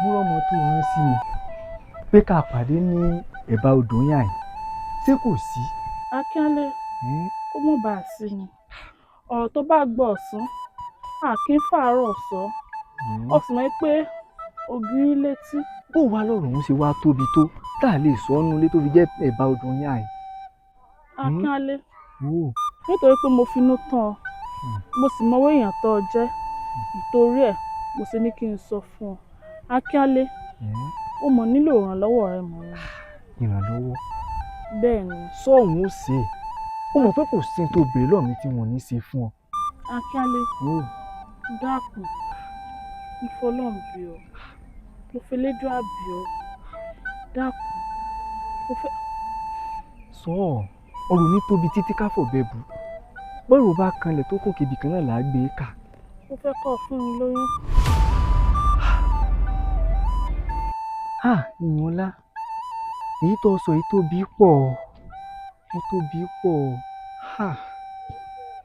Mo rọ́mọ tó rán sí mi pé ká pàdé ní ẹ̀bá odò yàn yìí, ṣé kò sí? Akínálé, kó mọ̀ bá a sí ni. Ọ̀rọ̀ tó bá gbọ́ ọ̀sán, a kì í fàárọ̀ sọ. Ó sì mọ̀ pé ògiri létí. Bó wá lọ̀rọ̀ òun ṣe wá tóbi tó tá a lè sọ ọ́nú ilé tó fi jẹ́ ẹ̀bá odò yàn yìí? Akínálé, nítorí pé mo finú tán ọ, mo sì mọwọ́ èèyàn tó o jẹ́, ìtorí ẹ̀ mo ṣe ní kí n sọ fún ọ. Akínálé, ó mọ̀ nílò ìrànlọ́wọ́ rẹ mọ̀ ni. Ìrànlọ́wọ́? Bẹ́ẹ̀ ni. Sọ́ọ̀hún ó ṣe é. Ó mọ̀ pé kò sí tó béèrè lọ́ọ̀ mi tí wọ́n ní ṣe fún ọ. Akínálé, dákun, mo fọlọ́run bí ọ, mo felédùà bí ọ, dákun, mo fẹ́. Sọ ọ́, ọ̀rọ̀ ní tóbi títí ká fọ̀bẹ bù. Bọ́rọ̀ bá kanlẹ̀ tó kòkè ibì kan náà là á gbé kà. Mo fẹ́ kọ́ ọ fún mi lóyún. Ìyànlá, èyí tó sọ yìí tóbi pọ̀, ó tóbi pọ̀.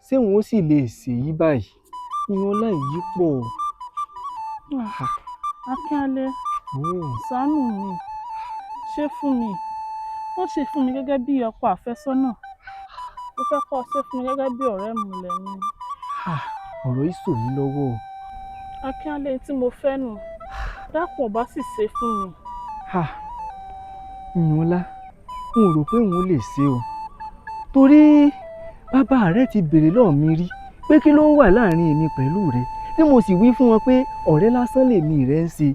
Ṣé òun ó sì lè ṣèyí báyìí? Ìyànlá yìí pọ̀. Akínálé, ṣàánú mi, ṣe fún mi, ó ṣe fún mi gẹ́gẹ́ bí ọkọ àfẹ́sọ́nà. Mo fẹ́ kọ́ ọ ṣe fún mi gẹ́gẹ́ bí ọ̀rẹ́ ìmùlẹ̀ mi. Ọ̀rọ̀ yìí sò mí lọ́wọ́ o. Akínálé, tí mo fẹ́ nù, dákun ọba sì ṣe fún mi. Ìyànlá, n ò rò pé òun lè ṣe o. Torí bàbá rẹ ti béèrè lọ́ọ̀ mi rí pé kí ló wà láàrin èmi pẹ̀lú rẹ, tí mo sì wí fún wọn pé ọ̀rẹ́ lásán lèmi rẹ ń ṣe.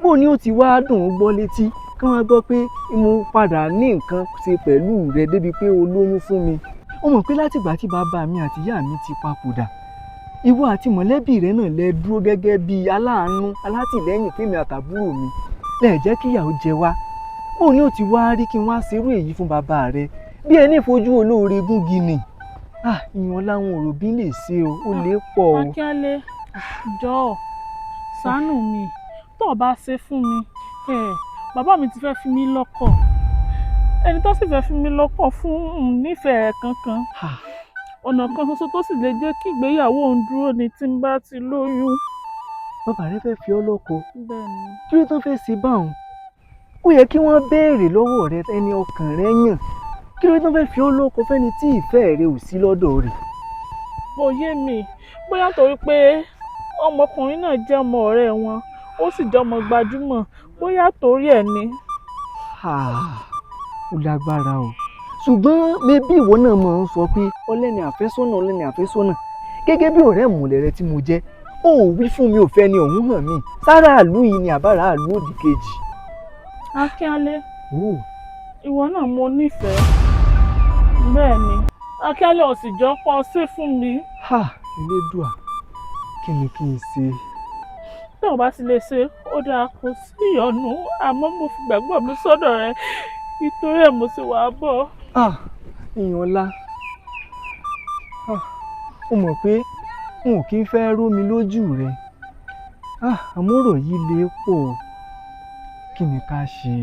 Bó ni ó ti wá dùn ún gbọ́ létí kí wọ́n gbọ́ pé mo padà ní nǹkan ṣe pẹ̀lú rẹ débi pé o lóyún fún mi. Ó mọ̀ pé látìgbà tí bàbá mi àti ìyá mi ti papòdà, ìwọ àti mọ̀lẹ́bí rẹ náà lẹ dúró gẹ́gẹ́ bí aláàánú alátìlẹ́yìn fún mi àtàbúrò mi, lẹ jẹ́ kí ìyàwó jẹ wá. Bó ni ó ti wá rí kí n wá ṣerú èyí fún bàbá rẹ bí ẹni fojú olóore gúngi ni? Ìyàn láwọn òrò bí lè ṣe o, ó lè pọ̀ o. Akínálé, jọ̀ọ́ ṣàánú mi, tó o bá ṣe fún mi, bàbá mi ti fẹ́ fi mí lọ́kọ. Ẹni tó sì fẹ́ fi mí lọ́kọ fún nífẹ̀ẹ́ rẹ̀ kankan. Ọ̀nà kan ṣoṣo tó sì lè jẹ́ kí ìgbéyàwó òun dúró ni tí n bá ti lóyún. Bàbá rẹ fẹ́ fi ọ́ lọ́kọ? Bẹ́ẹ̀ni. Kí ló tán fẹ́ ṣe báwọn? Ó yẹ kí wọ́n béèrè lọ́wọ́ rẹ ẹni ọkàn rẹ yàn. Kí ló tán fẹ́ fi ọ́ lọ́kọ fẹ́ni tí ìfẹ́ rẹ ò sí lọ́dọ̀ rẹ̀? Kò yé mi, bóyá torí pé ọmọkùnrin náà jẹ́ ọmọ ọ̀rẹ́ wọn, ó sì jẹ́ ọmọ gbajúmọ̀, bóyá torí ẹ̀ ni. Ó lágbára o. Ṣùgbọ́n mebí ìwọ náà máa ń sọ pé ọlẹ́ni àfẹ́sọ́nà, ọlẹ́ni àfẹ́sọ́nà. Gẹ́gẹ́ bí ọ̀rẹ́ ìmùlẹ̀ rẹ tí mo jẹ́, ó wí fún mi ò fẹ́ ni òun hàn mí. Sára àlú yìí ni àbára àlú òdì kejì. Akínálé, ìwọ náà mo nífẹ̀ẹ́. Bẹ́ẹ̀ ni, Akínálé ò sì jọ kọ́ ṣe fún mi. Elédùà, kí ni kí n ṣe? Tí o bá ti lè ṣe, ó dáa, kò sí ìyọnu, àmọ́ mo fi gbàgbọ́ mi sọ́dọ̀ rẹ, nítorí ẹ̀ mo sì wá bọ̀. Ìyànlá, ó mọ̀ pé n ò kí ń fẹ́ ró mi lójú rẹ. Àmọ́ ọ̀rọ̀ yìí le pọ̀. Kí ni ká ṣe?